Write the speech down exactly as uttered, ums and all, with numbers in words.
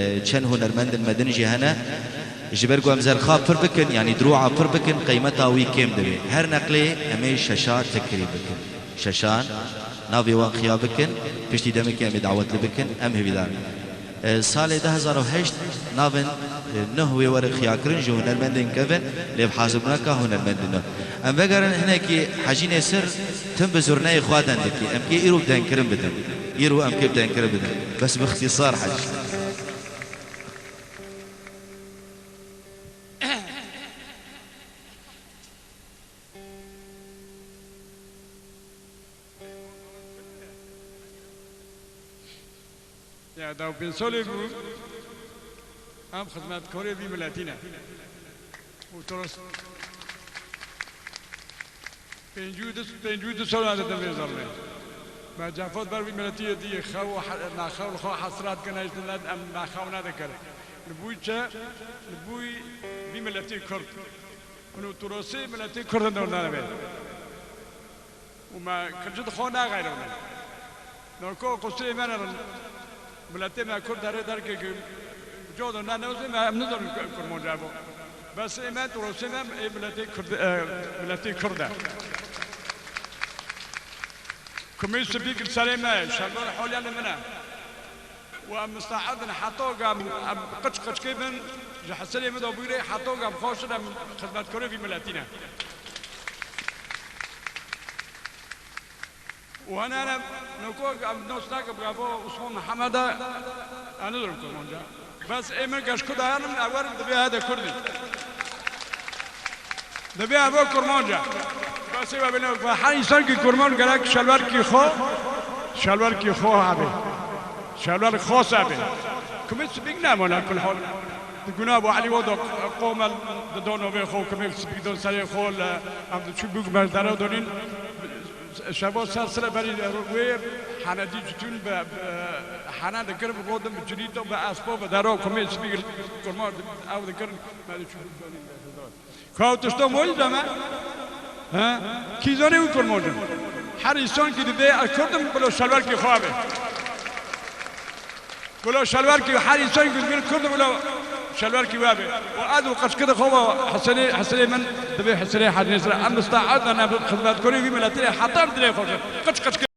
E, çend hunermendên me din jî hene. Ji ber ku em zerxa pir bikin, yanî dirûa pir bikin, qeymeta wî kêm dibe. Her neqlê em ê şeşa tekirî bikin. Şeşan, navê wan xiya bikin, piştî demekê em ê dawetli bikin, em hêvîdar in. E, salê du hezar û heşt navên, e, neh wê werin xiyakirin, ji hunermendên kevin, lê bi hesabnaka hunermendên neh. Em vegerin hinekî Hecînê Sir tim bi zurneyê xwe den dikî. Em kê îro bi denkirin bidin. Îro em kê bi denkirin bidin. Bes bi ixtîsar Hecî. Ya, da pênc salê bû, em xizmetkarê vî miletî ne. Û tu rast pêncî û du, pêncî û du sal em didim vê zalmê. Me cefat ber vî miletî yê dî xew û he-, me xew li xwe hesret kir, ne ji dinet em me xew nedikir. Li bûy çi? Li bûy vî miletî Kurd. Hûn û tu rastî miletî Kurd in dor nebe. Û me kirci di xwe naxeyrewne. Noko qusirê me ne, miletê me Kurd derê derkê ki, codo ne newzê me, em nizanin Kurmanca bo. Bes ê me, tu rastî me, ê miletê Kurd, e, miletê Kurd e. Kumê spî li serê me, şerber holya li min e. Û em miste'ed in heta ku em, em qiç qiçkê bin, ji hesirê min de bûyre, heta ku em xweş in, em xizmetkarê vî miletî ne. Û hene, hene, noko em nos nake bi gava Osman Mihemed e, ez nizanim Kurmanca. Bes ê min geşku dayanim, ew werin divê hede Kurdî. Divê ev Kurmanca. Bes ê we bine, ve her însan ki Kurman gerek şelwerkî xwe, şelwerkî xwe hebe. Şelwer xas hebe. Kumê spîk nemane kul hal. Di guna bu Elî wo do qomel di don ovê xwe, kumê spîk don serê xwe le, em di çû bûk merdere donîn. Şeva ser sire berî wê hene dî citûn be, be, hene dikirin, bi rodin, bi cilîto, bi espo, bi dero, kumê spî kurma ew dikirin, me diçû. Ka tişto moyî de me? He? Kî zanê wî kurmancin? Her însan kî dibê ez kurdim, bilo şelwerkî xwe be. Bilo şelwerkî her însan kî dibê kurdim, bilo şelwerkî we be. Û ez û qirçkî de xwe ve Hesenê, Hesenê min dibê Hesenê Hecî Nesir. Em miste'ed ne, em xizmetkarê vî miletî ne, heta em dilê xwe. Qiç qiç